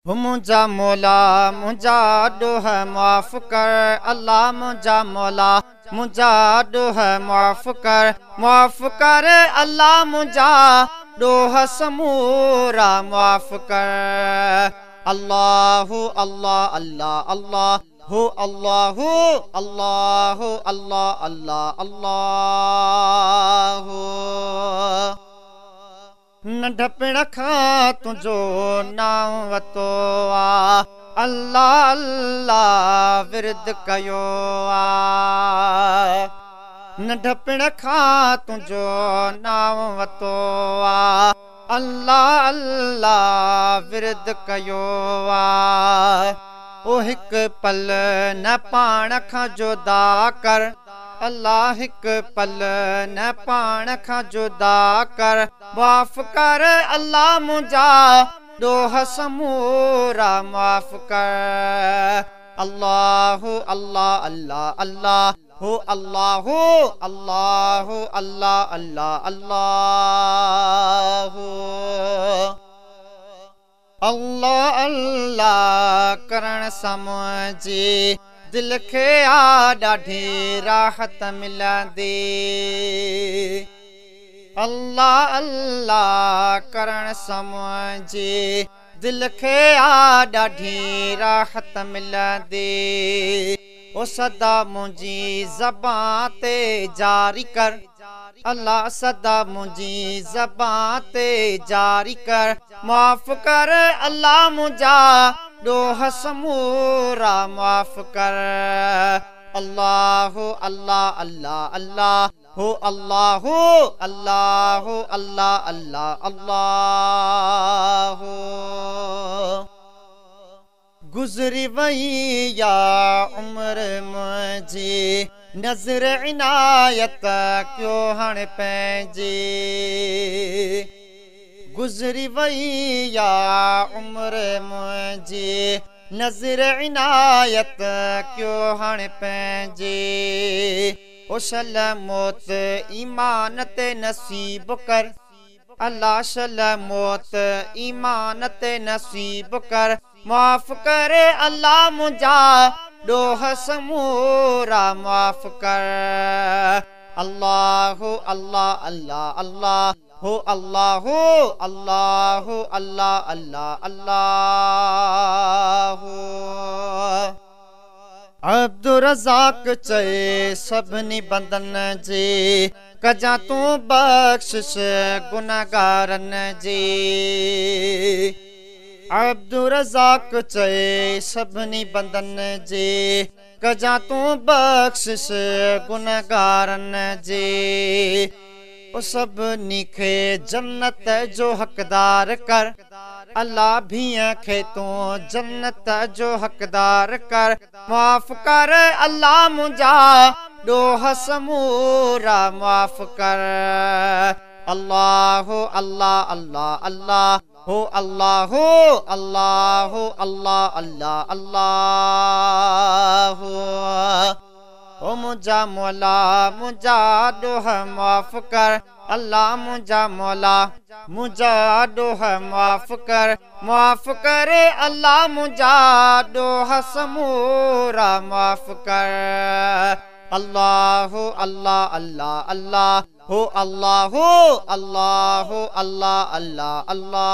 मुंहिंजा मौला मुंहिंजा ॾोह माफ़ कर, अल्लाह मुंहिंजा मौला मुंहिंजा ॾोह माफ़ कर, माफ़ कर अल्लाह मुंहिंजा ॾोह समूरा माफ़ कर। अल्लाहु अल्लाह अल्लाह अल्लाह हु अल्लाहु अल्लाहु अल्लाह अल्लाह अल्लाहु। नंढपण खां तुंहिंजो नांव वरितो आहे, अल्लाह अल्लाह विरद कयो आहे। नंढपण खां तुंहिंजो नांव वरितो आहे, अल्लाह अल्लाह विरद कयो आहे। ओ हिकु पल न पाण खां जुदा कर, अल्लाह हिकु पल न पाण खां जुदा कर, माफ़ कर अल्लाह मुंहिंजा ॾोह समूरा माफ़ कर। अल्लाहु अल्लाह अल्लाह अल्लाह हु अल्लाहु अल्लाहु अल्लाह अल्लाह अल्लाहु। अल्लाह अल्लाह करण सां मुंहिंजी दिलि खे आ ॾाढी राहत मिलंदी। अल्लाह अल्लाह करण सां मुंहिंजी दिलि खे आ ॾाढी राहत मिलंदी। ओ सदा मुंहिंजी ज़बान ते जारी कर, अल्लाह सदा मुंहिंजी ज़बान ते जारी कर, माफ़ कर अल्लाह मुंहिंजा ॾोह समूरा माफ़ कर। अल्लाहु अल्लाह अल्लाह अल्लाह हु अल्लाहु अल्लाहु अल्लाह अल्लाह अल्लाहु। गुज़री वई या उम्र मुंहिंजी, नज़र इनायत कयो हाणे पंहिंजी। गुज़री वई या उम्र मुंहिंजी, नज़र इनायत कयो हाणे पंहिंजी। ओ शल मौत ईमान ते नसीब कर, अल्लाह शल मौत ईमान ते नसीब कर, माफ़ कर अल्लाह मुंहिंजा ॾोह समूरा माफ़ कर। अल्लाहु अल्लाह अल्लाह अल्लाह हु अल्लाहु अल्लाहु अल्लाह अल्लाह अल्लाहु। अब्दुल रज़ाक चए सभिनी बंदनि जी, कजां तूं बख़्शिश गुनहगारनि जी। अब्दुल रज़ाक चए सभिनी बंदनि जी, कजां तूं बख़्शिश गुनहगारनि जी। ओ सभिनी खे जन्नत जो हक़दार कर, अल्लाह भीअ खे तूं जन्नत जो हक़दार कर, माफ़ कर अल्लाह मुंहिंजा ॾोह समूरा माफ़ कर। अल्लाहु अल्लाह अल्लाह अल्लाह हु अल्लाहु अल्लाहु अल्लाह अल्लाह अल्लाहु। ओ मुंहिंजा मौला मुंहिंजा ॾोह माफ़ कर, अल्लाह मुंहिंजा मौला मुंहिंजा ॾोह माफ़ कर, माफ़ कर अल्लाह मुंहिंजा ॾोह समूरा माफ़ कर। अल्लाहु अल्लाह अल्लाह अल्लाह हु अल्लाहु अल्लाहु अल्लाह अल्लाह अल्लाह।